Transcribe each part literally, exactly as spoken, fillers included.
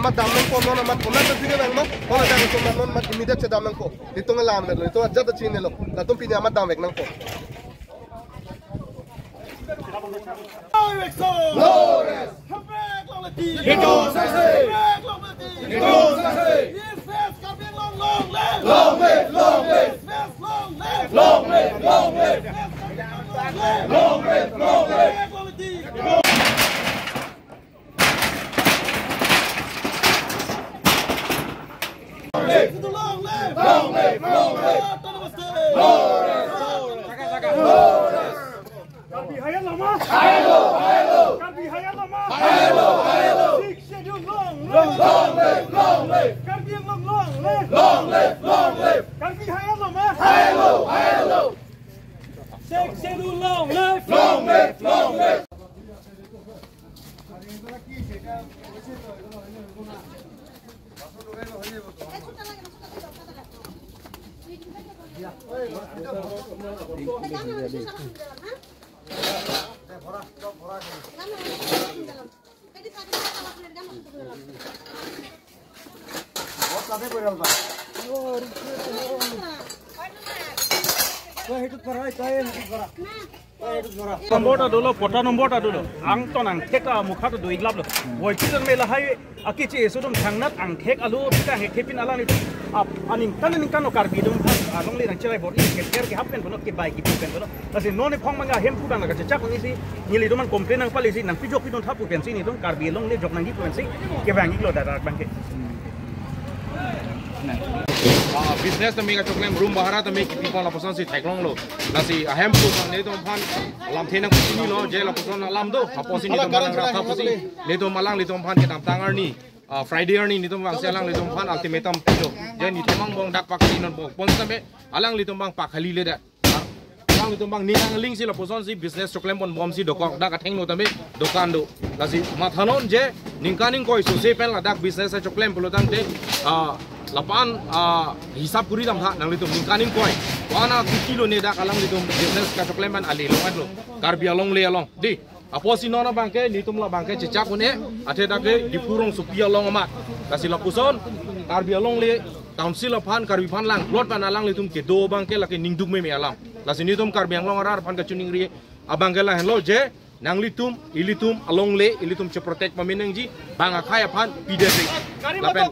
Dam nangpo, non amat konat ta sige nang ma, non ajak atum non amat immediate chedam nangpo. Nelitum alam lo, nelitum ajat ta chinilo. Latum pini amat damvek nangpo. No rest. Come back, Long Live Team. Hitu sase. Come back, Long Live Team. Hitu sase. Yes, yes, Karbi Anglong, long live. Long live, long live. Yes, yes, long live. Long live, long live. Yes, yes, Karbi Anglong, long live. Long live, long live. Come back, Long Live Team. Long live! Long live! Long live! Autonomous State! Long live! Karbi Haiya Lama! Haiya lo! Haiya lo! Karbi Haiya Lama! Haiya lo! Haiya lo! Sixth Schedule long live! Long live! Karbi Anglong long live! Long live! Long live! Karbi Haiya Lama! Haiya lo! Haiya lo! Sixth Schedule long live! Long live! Long live! Nombor ta dolo, pota nombor ta dolo. Angton angthek ta mukha ta do iglap lo. Boipi ton me lahai akeche esodom thangnat angthek alo pita angthek pin alanglitum. Ap aningkan aningkan lo Karbi atum aphan alongle nangcherai bor-i keter ke hap pen bono, kebai kipu pen bono. Lasi non ephong manga hem pudang la kachechak nisi, nelitum an complain nangpalisi, nangpijok pidun thapu pensi nelitum Karbi alongle jok nangji pu pensi kevang iklo dak abangke. Ah, business tame kachoklem, room bahara tame kipi pon lapuson si theklonglo. Lasi ahem pu nelitum aphan lamthe nangpachinilo, je lapuson alam do, apotsi nelitum aphan nangrap tha pusi, nelitum alanglitum aphan kedamtang arni, ah, Friday arni nelitum vangsi alanglitum aphan ultimatum pilo. Je nithemang bong dak pakhali non bong pon tame alanglitum abang pakhalile dak. Alanglitum abang ning angling si lapuson si business choklem pon bom si dokok dak athengno tame dokan do. Lasi mathanon je ningkan ingkoi sose pen ladak business choklem pulo tangte, ah, lapu-an, ah, hisap kuri dam tha nanglitum ningkan ingkoi. Wana kuti lo ne dak alanglitum business kachoklem pen ale long lo. Karbi alongle along. Di, apotsi non abangke, nelitum labangke chechak un-e, athe dak ke Diphu rongsopi along amat. Lasi lapuson, Karbi alongle, Council aphan, Karbi aphan lang, plot pen alanglitum kedo abangke lake ningduk meme alam. Lasi nelitum Karbi Anglong arat aphan kachiningri abangke lahenlo je, nanglitum, ilitum alongle, ilitum cheprotect pame nangji, bang akhei aphan pidetri. Lapen,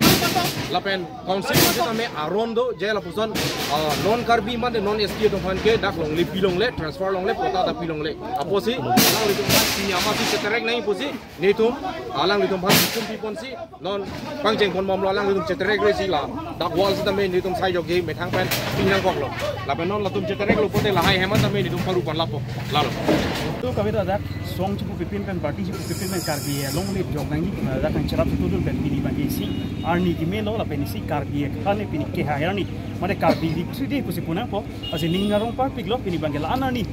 lapen Council sitame aron do, je lapuson, ah, non Karbi mate non S T atum aphan ke dak longle pilongle, transfer longle, pota ta pilongle. Apotsi alanglitum aphan pini amatsi cheterek nangji pusi, nelitum alanglitum aphan hukum piponsi, non pangcheng pon bomlo, alanglitum cheterek resi la dak wall sitame nelitum sai jok ke methang pen pini nangkoklo. Lapen non latum cheterek lo pote lahai hem an tame nelitum paru pon lapo. Lalo. Tu kami tu ajak song chepupipin pen, party chepupipin pen Karbi alongle jok nangji pu ajak nangcherap sutudun pen pini abangke isi arni kemelo lapen isi Karbi akhei ne pini kehai arni. Mate Karbi victory day pusi pu nangpo, lasi ning arong parpiklo pini abangke la-an arni.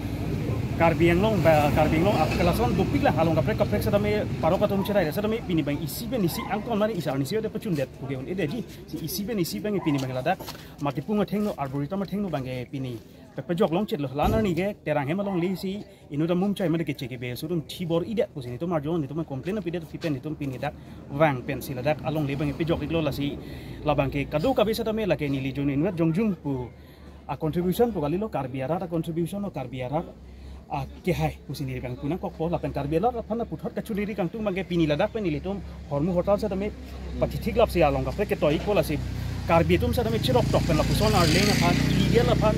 Karbi Anglong ba, Karbi Anglong ap kelason dopik la along kaprek kaprek setame parok atum cherai setame pini abang isi pen isi angkon mane isi arni isi ode pachundet puke un-edetji. Si isi pen isi abangke pini abangke ladak Matipung athengno, Arboretum athengno abangke pini pepejok longchitlo. La-an arni ke Terang hem alongle si inut amumchai mate keche kebe sudun thi bor-idet pusi nelitum arjon, nelitum complain pidet, phi pen nelitum pini dak vang pensi ladak alongle abangke pejok iklo. Lasi labangke kadokave setame lake neli jun inut jongjung pu a contribution pu kalilo, Karbi arat a contribution o, Karbi arat akehai pusi neli abang pu nangkokpo. Lapen Karbi arat aphan puthot kachiningri kangtung abangke pini ladak pen nelitum hormu hortal setame pachitik lap si along kaprek ketoi ikpo. Lasi Karbi atum setame chirok tok pen lapuson Arleng aphan, illegal aphan,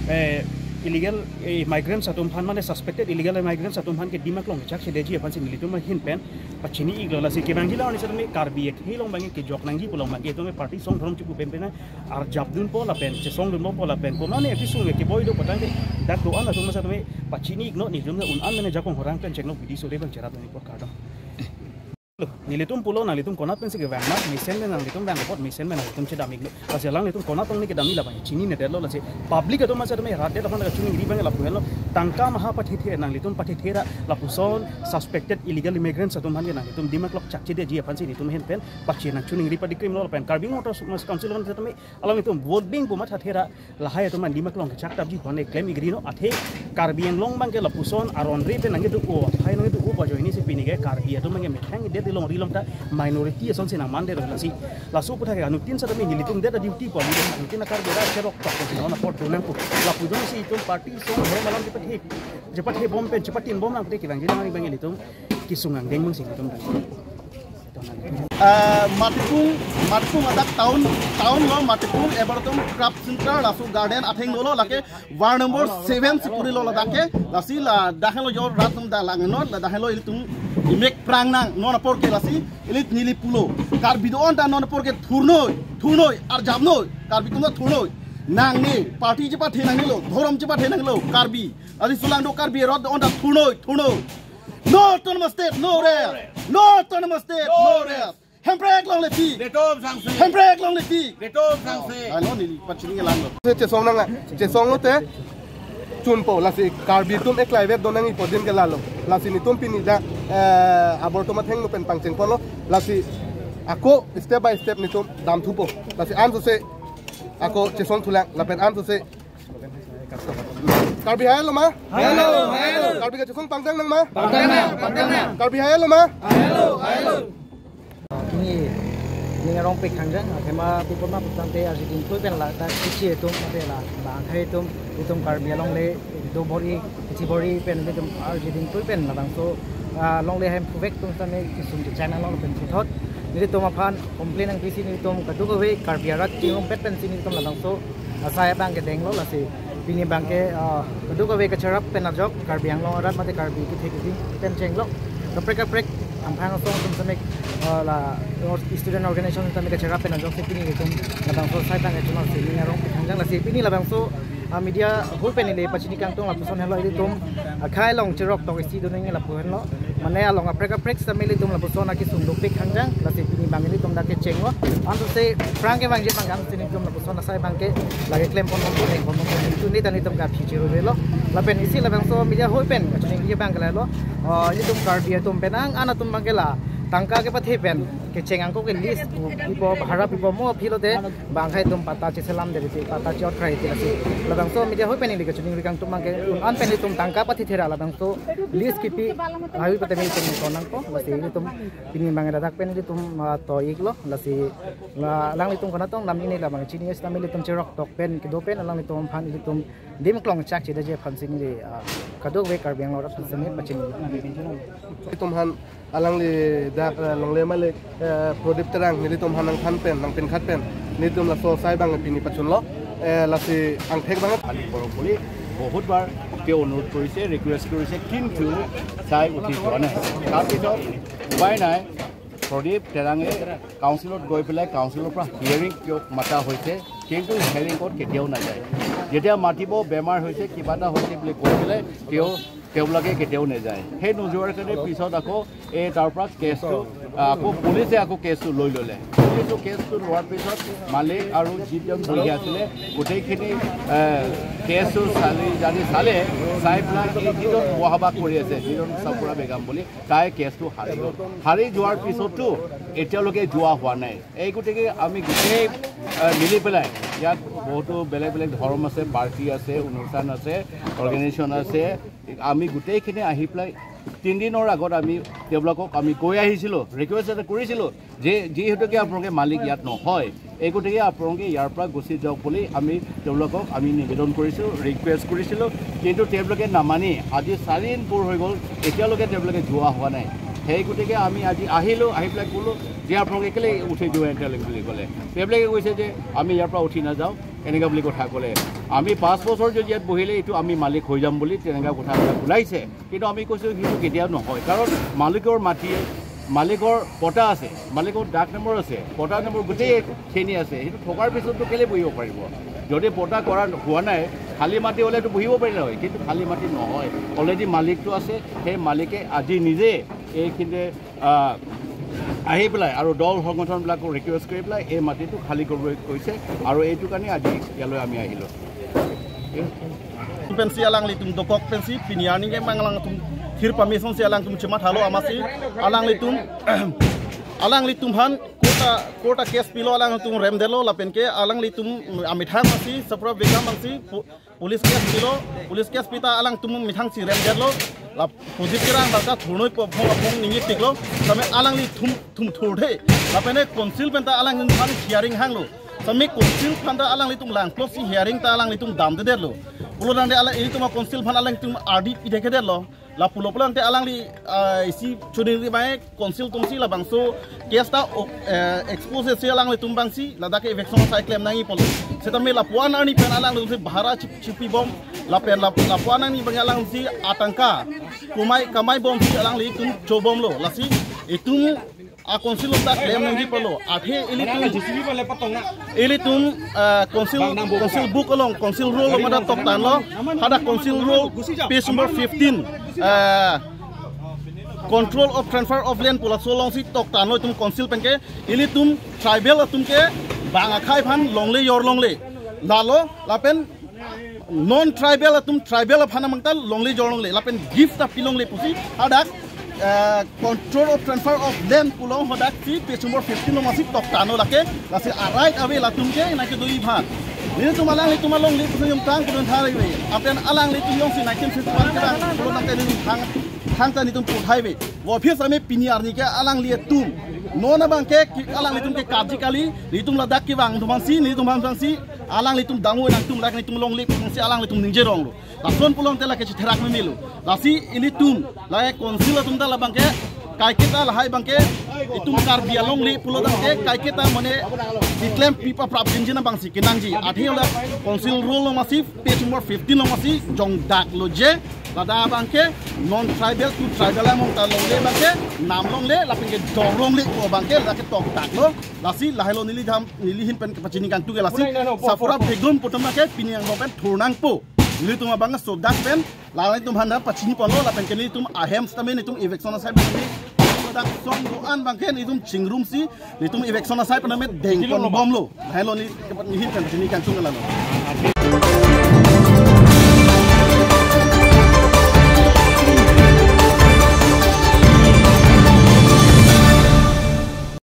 eh, illegal, eh, migrants atum aphan mane suspected illegal migrants atum aphan ke Dima Klong kechak chedetji aphansi nelitum ahin pen pachini iklo. Lasi kevangji la-an arni setame Karbi akhei along abangke kejok nangji pu along abangke itum party song dhorom chepu pen pen arjap dunpo lapen chesong dunpo lapen komane api sung ke boi do patang ke dak do-an atum setame pachini iknon, nelitum un-an mane jakong horang pen chenglo bidi sore abang cherap nangpo, kardom. Nelitum pulo nanglitum konat pensi kevang ma, mesen pen nanglitum vang apot mesen pen nanglitum chedam iklo. Lasi alanglitum konat tong ne kedam ik labang chininedetlo. Lasi public atum setame rat det aphan kachiningri abang lapu henlo, tangka maha pathethe nanglitum pathethe ra lapuson suspected illegal immigrants atum aphan ke nanglitum Dima Klong chak chedetji aphansi nelitum ahin pen pachi nangchiningri padikrimlo. Lapen Karbi Anglong Autonomous Council aphan setame alanglitum vote bing pu mathathe ra lahai atum an Dima Klong kechak tapji pu ne klem ik rino, athe Karbi Anglong abangke lapuson aron re pen nangkedo-o, aphai nangkedo-o pu ajoine si pini ke Karbi atum abangke methang det along ri along ta minority ason si nangman det lasi. Laso aputhak ke anuttin setame nelitum det a-duty pu, nelitum anuttin a-Karbi arat cheroktok pu non apor do nangpo. Lapu jongsi itum party song ho malam chepathe, chepathe bom pen, chepatin bom nang pute kevangji nang abang ilitum kesung angdeng mungsing itum. Ah, Matipung, Matipung adak town, town lo Matipung, ebar atum craft center, laso garden atheng dolo, lake ward number seven si puri lo ladak ke, lasi ladak henlo jo rat atum da langnon, ladak henlo ilitum imek prang nang, non apor ke lasi, ili neli pulo. Karbi do-an ta non apor ke thurnoi, thurnoi, arjapnoi, Karbi atum ta thurnoi. Nangne, party chepathe nangnelo, dhorom chepathe nangnelo, Karbi. Lasi sulang do Karbi arat do-an ta thurnoi, thurnoi. No autonomous state, no rest. No autonomous state, no rest. Hemprek longle pik. Netum sangsi. Hemprek longle pik. Netum sangsi. Ano neli pachini ke langlo. Se chesong nang, chesong lote chunpo, lasi Karbi atum eklai vet do nangji pu adin ke lalo. Lasi netum pini dak, eh, abor atum athengno pen pangcheng ponlo. Lasi ako step by step netum damthupo. Lasi ansose ako chesong thulang, lapen ansose Karbi hai lo ma? Hai lo, hai lo. Karbi kachesong pangtang nang ma? Pangtang nang, pangtang nang. Karbi hai lo ma? Hai lo, hai lo. Kini, kini arong pik hangjang, akhema pik ma putang te arjidin tui pen la, ta kichi atum, ate la, bang hai atum, itum Karbi along le, do bor-i, kichi bor-i pen, itum arjidin tui pen, labangso, ah, longle hem phuvek atum setame, kisum ke channel along pen puthot, nelitum aphan, complain nangpisi nelitum kadokave Karbi arat chingrumpet pensi nelitum labangso asai abang ke denglo lasi pini abang ke, ah, kadokave kacherap pen ajok Karbi Anglong arat mate Karbi kethe keding pen chenglo kaprek kaprek amphang asong atum setame, ah, la or-, student organization setame kacherap pen ajoksi pini nelitum labangso asai abang ke chunlo si ning arong pik hangjang lasi pini labangso, ah, media ahoi pen neli pachini kangtung lapuson henlo ilitum akhai along cheroktok isi do nangji lapu henlo. Mane along kaprek kaprek setame ilitum lapuson akesung dopik hangjang, lasi pini abang ilitum dak kechenglo. Ansose prang kevangji abang ke ansose ilitum lapuson asai abang ke lake klem pon pon pon pon pon pon itu ni ta ilitum ke aphi chiru velo. Lapen isi labangso media ahoi pen kachini abang ke lalo. Oh, ilitum Karbi atum pen ang an atum abang ke la tangka kepathe pen kecheng angko ke lease pu pipo, bhara pipo mo aphi lote bang hai atum patta cheselam det ti, patta che-ot krai ti lasi. Labangso media ahoi pen neli kachini kangtung abang ke un an pen itum tangka pathethe ra labangso lease kipi ahoi pate nelitum to nangpo, lasi itum pini abang ladak pen itum, ah, to-iklo, lasi, ah, alanglitum konatong namni ne labang chini setame itum cheroktok pen kedo pen alanglitum aphan itum dim klong chak chedetji aphan si neli, ah, kadokave Karbi Anglong arat aphan si neli pachini. Itum aphan alangli dak, eh, longle malik, eh, Prodip Terang nelitum aphan nangthan pen, nangpinkhat pen, nelitum laso asai abang pini pachunlo, eh, lasi angthek abang. খালি কৰক বুলি বহুতবাৰ তেওঁ অনুৰোধ কৰিছে, ৰিকুৱেষ্ট কৰিছে, কিন্তু তাই উঠি যোৱা নাই। তাৰপিছত উপায় নাই, প্ৰদীপ তেৰাঙে কাউন্সিলত গৈ পেলাই কাউন্সিলৰ পৰা হিয়াৰিং তেওঁক মাতা হৈছে, কিন্তু হিয়াৰিঙত কেতিয়াও নাযায়। যেতিয়া মাতিব, বেমাৰ হৈছে, কিবা এটা হৈছে বুলি কৈ পেলাই তেওঁ, তেওঁবিলাকে কেতিয়াও নাযায়। সেই নোযোৱাৰ কাৰণে পিছত আকৌ এই তাৰ পৰা কেছটো, আহ, আকৌ পুলিচে আকৌ কেছটো লৈ ল'লে। পুলিচে কেছটো লোৱাৰ পিছত মালিক আৰু যিজন বহি আছিলে, গোটেইখিনি, আহ, কেছটো চালি জাৰি চালে, চাই পেলাই এই যিজন মহাবাস কৰি আছে, যিজন চাপুৰা বেগম বুলি, তাই কেছটো হাৰি গ'ল। হাৰি যোৱাৰ পিছতো এতিয়ালৈকে যোৱা হোৱা নাই। এই গতিকে আমি গোটেই, আহ, মিলি পেলাই ইয়াত বহুতো বেলেগ বেলেগ ধৰ্ম আছে, পাৰ্টি আছে, অনুষ্ঠান আছে, অৰ্গেনাইজেশ্যন আছে, আমি গোটেইখিনি আহি পেলাই তিনিদিনৰ আগত আমি তেওঁলোকক আমি কৈ আহিছিলোঁ, ৰিকুৱেষ্ট এটা কৰিছিলোঁ যে যিহেতুকে আপোনালোকে মালিক ইয়াত নহয়, এই গতিকে আপোনালোকে ইয়াৰ পৰা গুচি যাওক বুলি আমি তেওঁলোকক আমি নিবেদন কৰিছোঁ, ৰিকুৱেষ্ট কৰিছিলোঁ। কিন্তু তেওঁলোকে নামানি আজি চাৰিদিন পূৰ হৈ গ'ল, এতিয়ালৈকে তেওঁলোকে যোৱা হোৱা নাই। সেই গতিকে আমি আজি আহিলোঁ, আহি পেলাই ক'লোঁ যে আপোনালোকে কেলৈ উঠি যোৱা নাই বুলি ক'লে। তেওঁলোকে কৈছে যে আমি ইয়াৰ পৰা উঠি নাযাওঁ, এনেকুৱা বুলি কথা ক'লে। আমি পাঁচ বছৰ যদি ইয়াত বহিলে এইটো আমি মালিক হৈ যাম বুলি তেনেকুৱা কথা এটা ওলাইছে। কিন্তু আমি কৈছোঁ সেইটো কেতিয়াও নহয়, কাৰণ মালিকৰ মাটি, মালিকৰ পটা আছে, মালিকৰ ডাক নম্বৰ আছে, পটা নম্বৰ গোটেইখিনি আছে। সেইটো থকাৰ পিছততো কেলে বহিব পাৰিব? যদি পটা কৰা হোৱা নাই, খালী মাটি হ'লেতো বহিব পাৰিলে হয়, কিন্তু খালী মাটি নহয়, অলৰেডি মালিকটো আছে। সেই মালিকে আজি নিজে এইখিনিতে, আহ, আহি পেলাই আৰু দল সংগঠনবিলাকক ৰিকুৱেষ্ট কৰি পেলাই এই মাটিটো খালী কৰিবলৈ কৈছে আৰু এইটো কাৰণে আজি ইয়ালৈ আমি আহিলোঁ। Pensi alanglitum dokok pensi pini arni ke mang alangtum thir pamison si alangtum chemathalo amatsi alanglitum alanglitum aphan court a, court a case pilo, alanglitum remdetlo, lapen ke alanglitum amethang masi, sapra vekam masi, pu-, police case pilo, police case pita alangtum methang si remdetlo, la Pujit Terang bangta thurnoipo aphong aphong ningje tiklo, same alanglitum thum thurthe, lapen ke council penta alangphan hearing hanglo, same council phanta alanglitum langplot si hearing ta alanglitum damdedetlo. Pulo tangte alang ilitum a council phan alangtum ardi pithekedetlo. Lapulo pulo tangte alangli, ah, isi chuningri bai council atumsi labangso case ta o-, eh, expose si alanglitum abangsi ladak ke eviction asai klem nangji pulo. Setame lapu-an arni pen alanglitumsi bhara chip-, chipibom, lapen lap-, lapu-an arni abang alangsi atangka kumai kamaibomsi alanglitum chobomlo. Lasi itum a council along ta klem nangji pulo. Athe ilitum, J C B pale patong na. Ilitum, ah, council, council book along, council rule along hadak toktanlo. Hadak council rule, page number fifteen. Ah, control of transfer of land pu laso alongsi toktanlo itum council pen ke. Ilitum tribal atum ke bang akhei aphan longle jor longle, lalo lapen non tribal atum tribal aphan abangta longle jor longle, lapen gift ta pilongle pusi hadak, eh, control of transfer of land pu along hadaksi page number fifteen along masi toktanlo lake. Lasi a right ave latum ke nangkedoji aphan. Nelitum alanglitum alongle pusi jongtang kudun thari ve. Lapen alanglitum jongsi nineteen fifty-one kedang pulo tangte nelitum thang, thangta nelitum puthai ve. Vo aphi same pini arni ke alanglitum, non abang ke ki-, alanglitum ke karji kali, nelitum ladak kevang atum aphansi, nelitum aphansi alanglitum damo nangtum ladak nelitum longle pusi alanglitum ningje ronglo. Lason pulo tangte lake chitherak memelo. Lasi ilitum, lake council atum ta labang ke, kaiketa lahai abang ke, itum Karbi alongle pulo tangte kaiketa mane keklem pipa prap jinjin abangsi kenangji. Athe la council rule along masi, page number fifteen along masi jongdaklo je, ladak abang ke non tribal to tribal among ta longle abang ke, nam longle, lapen ke jor longle pu abang ke ladak ke tokdaklo. Lasi lahelo neli dam, neli ahin pen kepachini kangtung ke lasi. Sapra begum pu atum ke pini angbong pen thur nangpo. Nelitum abang sodak pen, lalanglitum aphan pachini ponlo, lapen ke nelitum ahem setame nelitum eviction asai pen neli, ladak song do-an abang ke nelitum chingrumsi, nelitum eviction asai pen name dengponbomlo. Lahelo neli kepat neli ahin pen kepachini kangtung ke lalo.